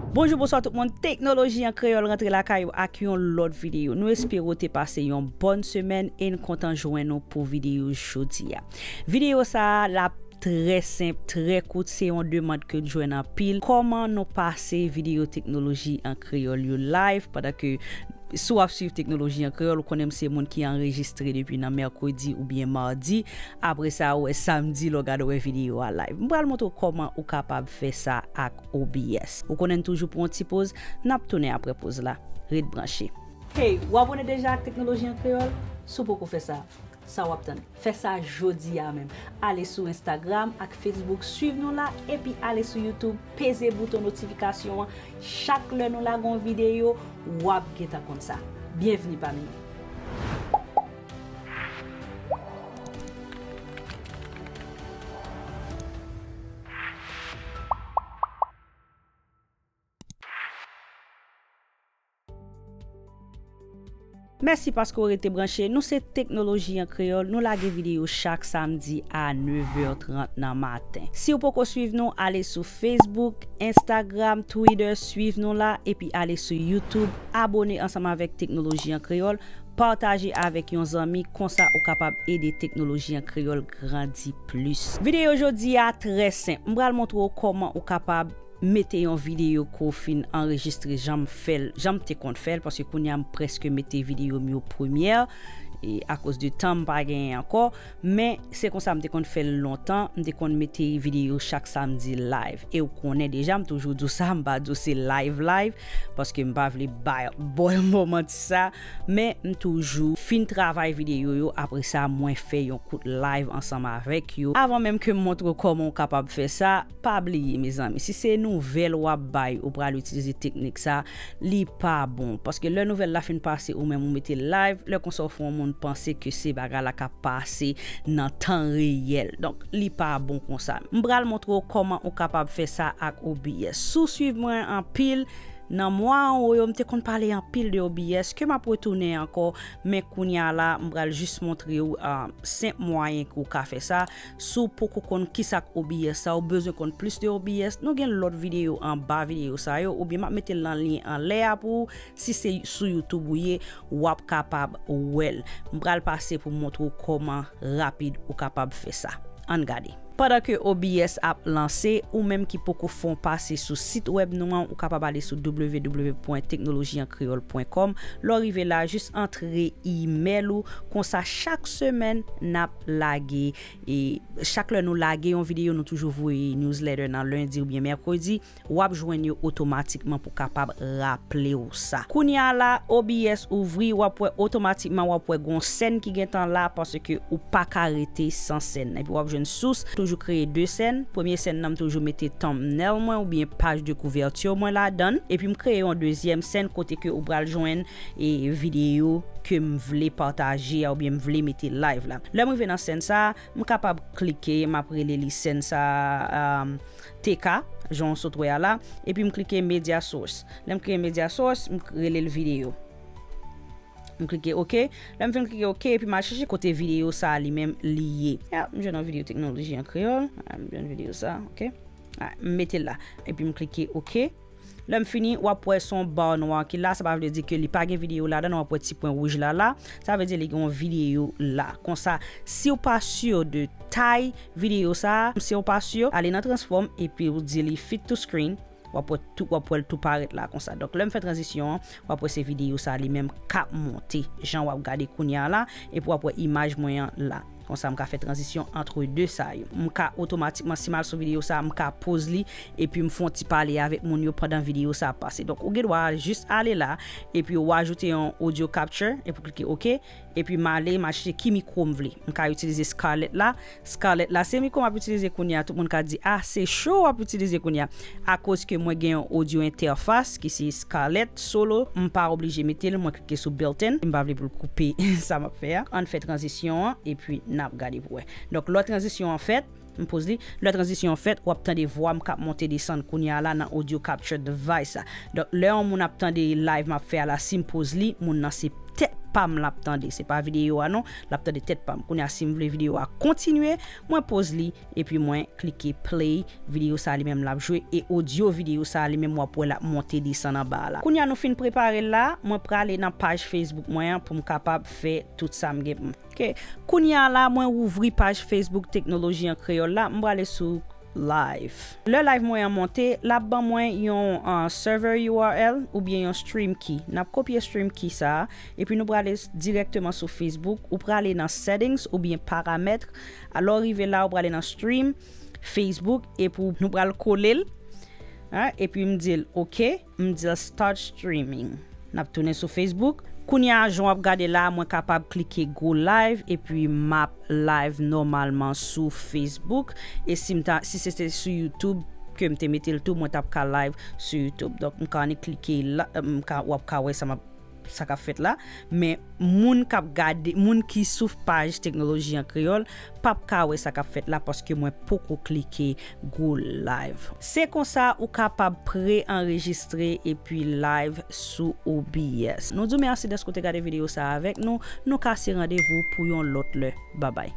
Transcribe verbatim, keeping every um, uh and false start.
Bonjou, bonswa tout moun. Teknoloji an Kreyòl rantre lakay ou ak yon lòt videyo. Nou espere w te pase yon bòn semèn e n kontan jwenn nou pou videyo jodi a. Videyo sa a, l ap trè senp, trè kout, se yon demann ke n jwenn anpil. Kòman nou pase videyo Teknoloji an Kreyòl yo live, pandan ke si w ap swiv Teknoloji an Kreyòl, ou konnen m se moun ki anrejistre depi nan mèkredi oubyen madi. Apre sa, ou wè samdi, lè w gade, ou wè videyo a live. M pral montre w kòman ou kapab fè sa ak O B S. Ou konnen n toujou pran yon ti poz, n ap tounen apre poz la. Ret branche. Hey, w abòne deja ak Teknoloji an Kreyòl? Si w poko fè sa, sa w ap tann? Fè sa jodi a menm. Ale sou Instagram ak Facebook, swiv nou la, epi ale sou YouTube, peze bouton notifikasyon an. Chak lè nou lage yon videyo, w ap gentan konn sa. Byenvni pami nou. Mèsi paske w rete branche. Nou se Teknoloji an Kreyòl. Nou lage videyo chak samdi a nèf è trant nan maten. Si w poko swiv nou, ale sou Facebook, Instagram, Twitter, swiv nou la, epi ale sou YouTube, abòne ansanm avèk Teknoloji an Kreyòl, pataje avèk yon zanmi, konsa ou kapab ede Teknoloji an Kreyòl grandi plis. Videyo jodi a trè senp. M pral montre w kòman ou kapab mete yon videyo ke w fin anrejistre jan m fè l, jan m te konn fè l, paske kounye a m prèske mete videyo m yo premyè, e akoz de tan m pa genyen ankò, men se konsa m te konn fè l lontan, m te konn mete videyo chak samdi live, e w konnen deja, m toujou di w sa, m pa di w se live live, paske m pa vle bay, bay manti sa, men m toujou fin travay videyo yo, apre sa mwen fè yon kout live ansanm avèk yo. Avan menm ke m montre w kòman w kapab fè sa, pa bliye, mezanmi, si se nouvèl w ap bay, ou pral itilize teknik sa, li pa bon. Paske lè nouvèl la fin pase, ou menm ou mete l live, lè konsa w fè yon moun panse ke se bagay la k ap pase nan tan reyèl. Donk, li pa bon konsa. M pral montre w kòman ou kapab fè sa ak O B S. Si w swiv mwen anpil, nan mwa anwo yo, m te konn pale anpil de O B S, ke m ap retounen ankò, men kounye a la, m pral jis montre w, ah, senp mwayen ke w ka fè sa. Si w poko konn kisa k O B S sa, ou bezwen konn plis de O B S, nou gen lòt videyo anba videyo sa yo, oubyen m ap mete l nan lyen anlè a pou w. Si se sou YouTube ou ye, w ap kapab wè l. M pral pase pou m montre w kòman rapid ou kapab fè sa. Ann gade. Pandan ke O B S ap lanse, ou menm ki poko fè yon pase sou sit wèb nou an, ou kapab ale sou w w w pwen teknoloji an kreyòl pwen kòm. Lè w rive la, jis antre imèl ou. Konsa, chak semèn, n ap lage. E chak lè nou lage yon videyo, nou toujou voye newsletter nan lendi oubyen mèkredi. W ap jwenn yo otomatikman pou kapab raple w sa. Kounye a la, O B S ouvri, w ap wè otomatikman, w ap wè gon sèn ki gentan la, paske ou pa ka rete san sèn. Epi w ap jwenn sous, toujou kreye de sèn. Premye sèn nan, m toujou mete thumbnail mwen oubyen paj de kouvèti mwen ladan l. Epi m kreye yon dezyèm sèn kote ke ou pral jwenn e videyo ke m vle pataje a oubyen m vle mete live la. Lè m rive nan sèn sa, m kapab klike, m ap rele li sèn sa, um, T K, jan w sot wè a la, epi m klike media source. Lè m klike media source, m rele l videyo. M klike OK. Lè m fin klike OK, epi m al chèche kote videyo sa a li menm li ye. Ya, m jwenn yon videyo teknoloji an kreyòl. Ah, m jwenn videyo sa, OK. Ah, m mete l la. Epi m klike OK. Lè m fini, w ap wè se yon ba nwa ki la, sa pa vle di ke li pa gen videyo ladan, w ap wè ti pwen wouj la la, sa vle di li gen yon videyo la. Konsa, si w pa si de tay videyo sa a, si w pa si, ale nan transform epi w di li fit to screen, w ap wè tou, w ap wè l tou parèt la konsa. Donk, lè m fè tranzisyon an, w ap wè se videyo sa a li menm k ap monte, jan w ap gade kounye a la, epi w ap wè imaj mwen an la. Konsa, m ka fè tranzisyon antre de sa yo. M ka otomatikman, si m al sou videyo sa, m ka poz li, epi m fè yon ti pale avèk moun yo pandan videyo sa ap pase. Donk, ou gen dwa jis ale la, epi w ajoute yon audio capture, epi w klike OK, epi m ale, m al chèche ki mikwo m vle. M ka itilize Scarlett la. Scarlett la, se mikwo m ap itilize kounye a. Tout moun ka di, "Ah, se cho w ap itilize kounye a." Akoz ke mwen gen yon audio interface ki se Scarlett Solo, m pa oblije mete l, mwen klike sou built-in. M pa vle pou l koupe sa m ap fè a. Ann fè tranzisyon an, epi n ap gade pou wè. Donk, lè tranzisyon an fèt, m poz li. Lè tranzisyon an fèt, w ap tande vwa m k ap monte desann kounye a la nan audio capture device la. Donk, lè yon moun ap tande live m ap fè a la, si m poz li, moun nan se tèt pa m l ap tande, se pa videyo a non, l ap tande tèt pa m. Kounye a, si m vle videyo a kontinye, mwen poz li, epi mwen klike play, videyo sa li menm l ap jwe, e odyo videyo sa li menm w ap wè l ap monte desann anba a la. Kounye a nou fin prepare l la, mwen prale nan paj Facebook mwen an pou m kapab fè tout sa m gen pou m. Ok, kounye a la, mwen ouvri paj Facebook Teknoloji an Kreyòl la, m prale sou live. Lè live mwen an monte, l ap ban mwen yon uh, server U R L oubyen yon stream key. N ap kopye stream key sa a, epi nou prale dirèkteman sou Facebook. Ou prale nan settings oubyen paramèt. Alò, rive la, ou prale nan stream Facebook, epi nou pral kole l. Hein, epi m di l, ok, m di l start streaming. N ap tounen sou Facebook. Kounye a, jan w ap gade la, mwen kapab klike go live, epi m ap live nòmalman sou Facebook. E si m ta, si se te sou YouTube ke m te mete l tou, mwen t ap ka live sou YouTube. Donk, m ka annik klike la, m ka, w ap ka wè sa m ap, sa k ap fèt la. Men moun k ap gade, moun ki sou paj Teknoloji an Kreyòl, p ap ka wè sa k ap fèt la paske mwen poko klike go live. Se konsa ou kapab pre-anrejistre epi live sou O B S. Nou di w mèsi dèske w te gade videyo sa a avèk nou. Nou kase randevou pou yon lòt lè. Babay.